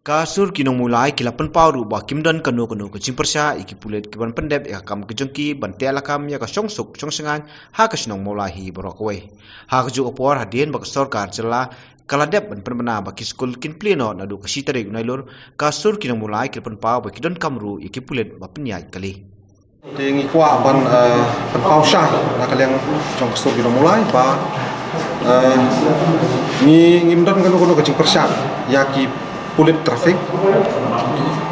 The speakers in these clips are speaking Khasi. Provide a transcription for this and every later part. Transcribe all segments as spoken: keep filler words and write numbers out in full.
Ka sur ki nong Mawlai ki la pynpaw ruh ba kim don kano kano ka jingpyrshah ïa ki pulit ki ban pyndep ïa ka kam ka jong ki ban teh lakam ïa ka shongsuk shongshngaiñ ha ka shnong Mawlai hi baroh kawei. Ha kajuh ka por hadien ba ka sorkar jylla ka la dep ban pynbna ba ki skul kin plie noh naduh ka shi tarik u Nailur, ka sur ki nong Mawlai ki la pynpaw ba ki donkam ruh ïa ki pulit ba pynïaid kali. Te ngi kwah ban, eh, pynpaw shai na ka liang jong ka sur ki nong Mawlai ba, eh, ngi, ngim don kano kano ka jingpyrshah ïa ki pulit traffic,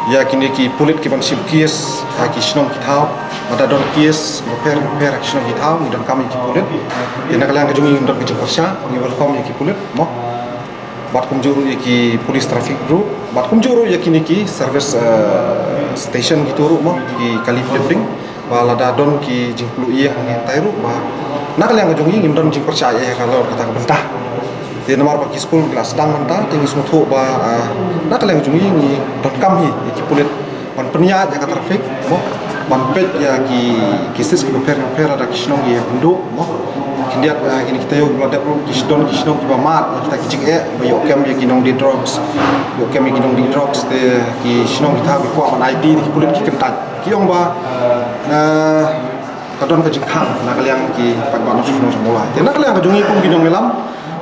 ïa kine ki pulit ki ban shim case ha ki shnong ki thaw. Lada don case bapher bapher ha ki shnong ki thaw, ngi donkam ïa ki pulit. Te na ka liang ka jong ngi ngim don ka jingpyrshah, ngi welcome ïa ki pulit mo. Bad kumjuh ruh ïa ki police traffic ruh, bad kumjuh ruh ïa kine ki service, eh, station kito ruh mo, ki kali phlipping. Ba lada don ki jingpluh ïa ngi tai ruh ba na ka liang ka jong ngi ngim don jingpyrshah ïa ka lor kata ka bynta. Te namar ba ki skul ki la sdang mynta, te ngi sngewthuh ba, eh, na ka liang ka jong ngi ngi donkam hi ïa ki pulit ban pynïaid ïa ka traffic mo, ban peit ïa ki cases ki bapher bapher lada ki shnong ki ïakynduh mo. Khyndiat, eh, kine ki taïew ki la dep ruh ki don ki shnong kiba mad ïa kita ki jingeh ba ïoh kem ïa ki nongdie drugs. Ïoh kem ïa ki nongdie drugs, te ki shnong ki thaw ki kwah ban aiti, te ki pulit ki kyntait. Ki ong ba, eh, ka don ka jingkhang na ka liang ki paidbah nongshong shnong jong Mawlai. Te na ka liang ka jong ngi kum ki nongïalam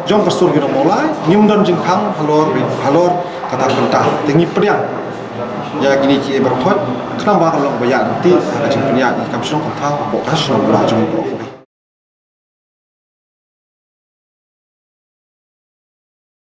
jong ka sur ki nong Mawlai, ngim don jingkhang halor, halor kata ka bynta. Te ngi pdiang ïa kine kiei baroh khoit, khnang ba kan long ba ïaid ryntih ha ka jingpynïaid ïa ka kam shnong kam thaw hapoh ka shnong Mawlai jong ngi baroh khoit.